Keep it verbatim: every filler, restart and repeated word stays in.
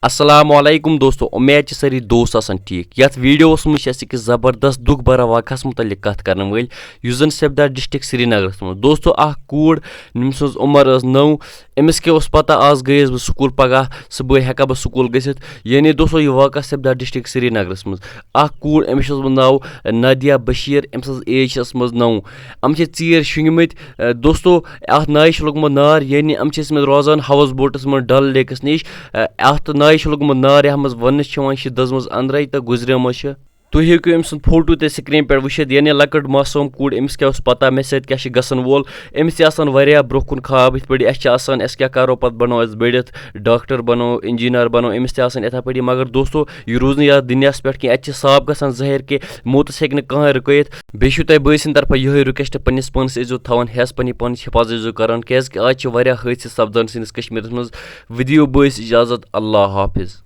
السلام علیکم دوستو، امید چھِ سٲری دوست آسان ٹھیٖک۔ یتھ ویڈیوس منٛز چھِ أسۍ أکِس زبردست دُکھ بھرا واقعس متعلق کتھ کرن وٲلۍ، یُس زن سپدیو ڈسٹرکٹ سرینگرس منٛز۔ دوستو، اکھ کوٗر، ییٚمۍ سٕنٛز عمر ٲس نَو، أمِس کیٛاہ اوس پتہ آز گٔیَس بہٕ سکوٗل، پگاہ صُبحٲے ہٮ۪کا بہٕ سکوٗل گٔژھِتھ؟ یعنی دوستو، یہِ واقعہ سپدیو ڈسٹرکٹ سرینگرس منٛز۔ اکھ کوٗر، أمِس چھُس بہٕ ناو نادیہ بشیر، أمۍ سٕنٛز ایج چھِ ٲسمٕژ نَو۔ أمۍ چھِ ژیٖرۍ شۄنٛگمٕتۍ۔ اَ، دوستو، اَتھ نایہِ چھُ لوٚگمُت نار، یعنی یِم چھِ ٲسمٕتۍ روزان ہاوُس بوٹَس منٛز ڈل لیکَس نِش۔ اَ، اَتھ نایہِ چھُ لوٚگمُت نار، یَتھ منٛز وَننہٕ چھِ یِوان، یہِ چھِ دٔزمٕژ أنٛدرَے تہٕ گُزریمٕژ چھِ۔ تُہۍ ہیٚکِو أمۍ سُنٛد فوٹو تہِ screen پٮ۪ٹھ وٕچھِتھ، یعنی لۄکٕٹ معصوٗم کوٗر، أمِس کیٛاہ اوس پَتہ مےٚ سۭتۍ کیٛاہ چھِ گژھن وول۔ أمِس تہِ آسَن واریاہ برٛونٛہہ کُن خواب، یِتھ پٲٹھۍ اَسہِ چھِ آسان، أسۍ کیٛاہ کَرو پَتہٕ، بَنو أسۍ بٔڑِتھ ڈاکٹر، بَنو اِنجیٖنَر، بَنو، أمِس تہِ آسَن یِتھَے پٲٹھۍ۔ مگر دوستو، یہِ روٗز نہٕ یَتھ دُنیاہَس پٮ۪ٹھ کینٛہہ، اَتہِ چھِ صاف گژھان ظٲہِر کہِ موتَس ہیٚکہِ نہٕ کانٛہہ رُکٲیِتھ۔ بیٚیہِ چھُ تۄہہِ بٲے سٕنٛدِ طرفہٕ یِہوٚے request، پنٛنِس پانَس ٲسۍزیو تھاوان ہٮ۪س، پنٛنہِ پانٕچ حفاظت ٲسۍزیو کران، کیٛازِکہِ آز چھِ واریاہ حٲدثہٕ سپدان سٲنِس کشمیٖرَس منٛز۔ ؤدِو بٲیِس اِجازت، اللہ حافظ۔